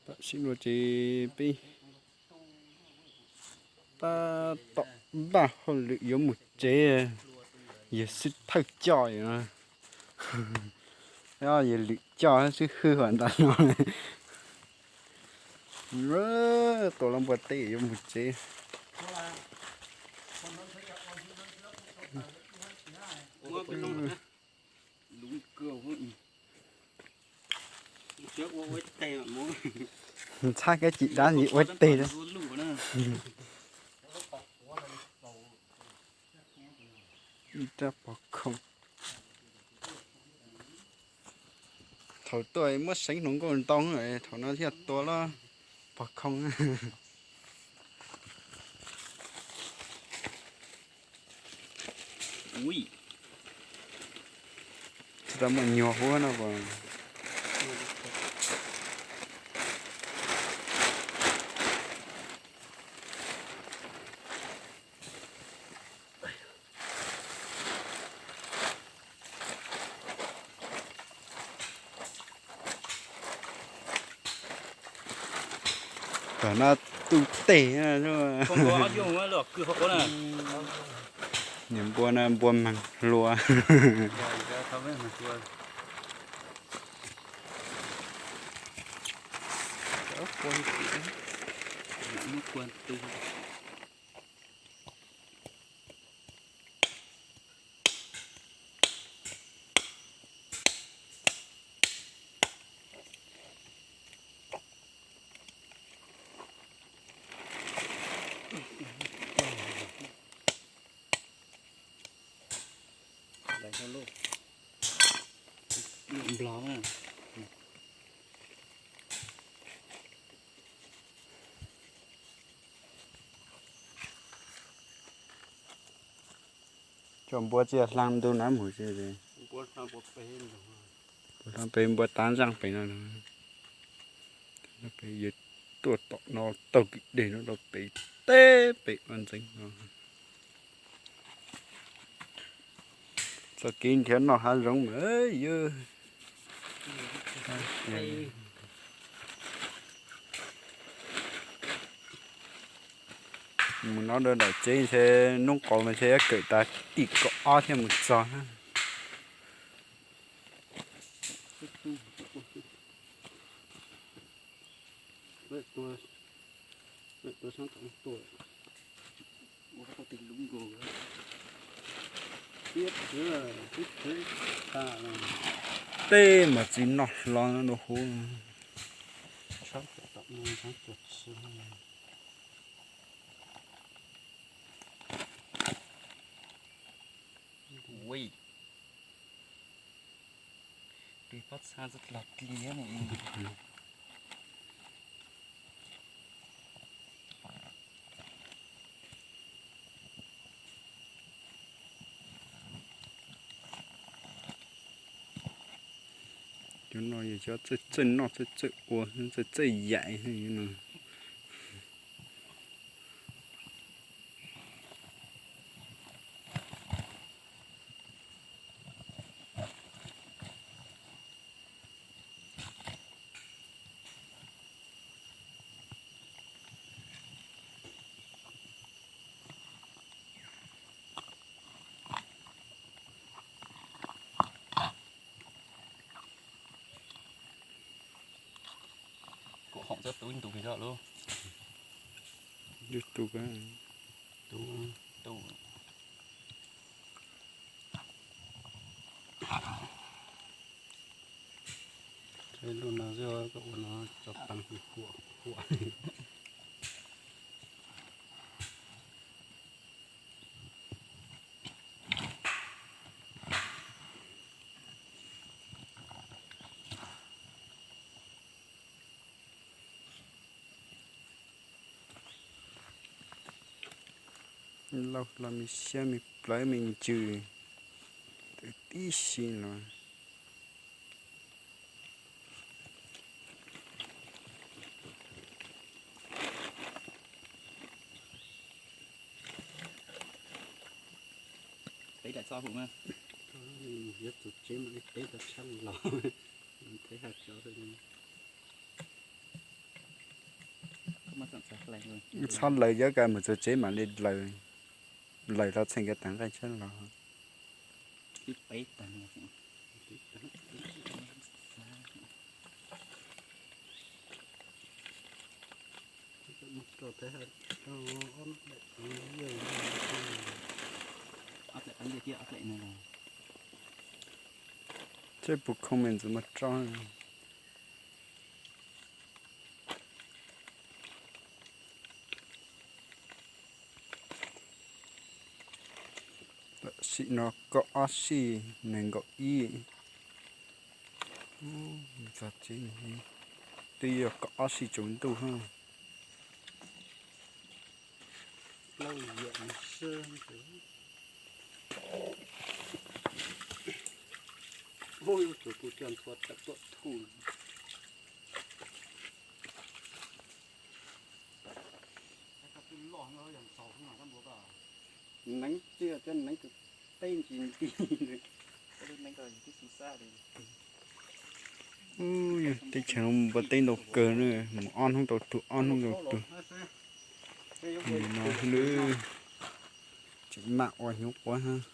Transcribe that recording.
Tam sim no ces peb tab tom npaj hauj lwm yuav mus tsev, yog xib thawj coj, yog lwm coj xib hwb hov ntawm no. Tua los npua teb yuav mus tsev. Ntxhab kab cim dab ntsis ua teg. Ib rab pov khoo. Thaum tuaj muab seev hluas nkauj ntau, thaum no thiaj tua los pov khoo. Tsis tau muaj nyuag huab no as. Tam no tu teg. Niam npua no npua meeg hlua. Nplog na. Cov npua tsis yog hla ntu na mus tsis. Npua hla pem npua tav ntsaj pem no. Pem yuav tuaj tom no taug kwj deg no rau pem teb pem ua ntxeev no. Txoj kev nrhiav noj hav zoov mas yog mus no rau daim tsev ntshe hnub qau mas ntshe yuav kawm tas tim kaum ob thiaj mus txog na. Tej mas txiv noj hlo no rau hauv. Peb pob txha txawj los dliv ne. Cov no yog cov txawj txawj noj txawj txawj ua txawj txawj yaim no. Kuv hoom txoj tub ntug pes zog lub. Ntug tus tu. Lub no koj ua no cov peev huam huam. Lauj, los me siab me plawv me ntsws tib si no. Peb daim txoj hu na. Yuav tus tsev mus li peb tau tshab los, peb ha cov. Txhob laws, yuav kav mus txog tsev mam li laws, laws los txheem kav tag nqaij tshab los. Tej puas khoo me ntxuav muab tso. Tam sim no kaum ob sij nees nkaum ib. Txog tsev twb yog kaum ob sij tsaus ntuj hab. Neev tiag thiab neev kws teb ntsis nti. Teb chaws no npua teb ntau kawg na, mus ob hnub tau tug ob hnub tau tug. Nim no tseem maj ua hnyuv quav hab.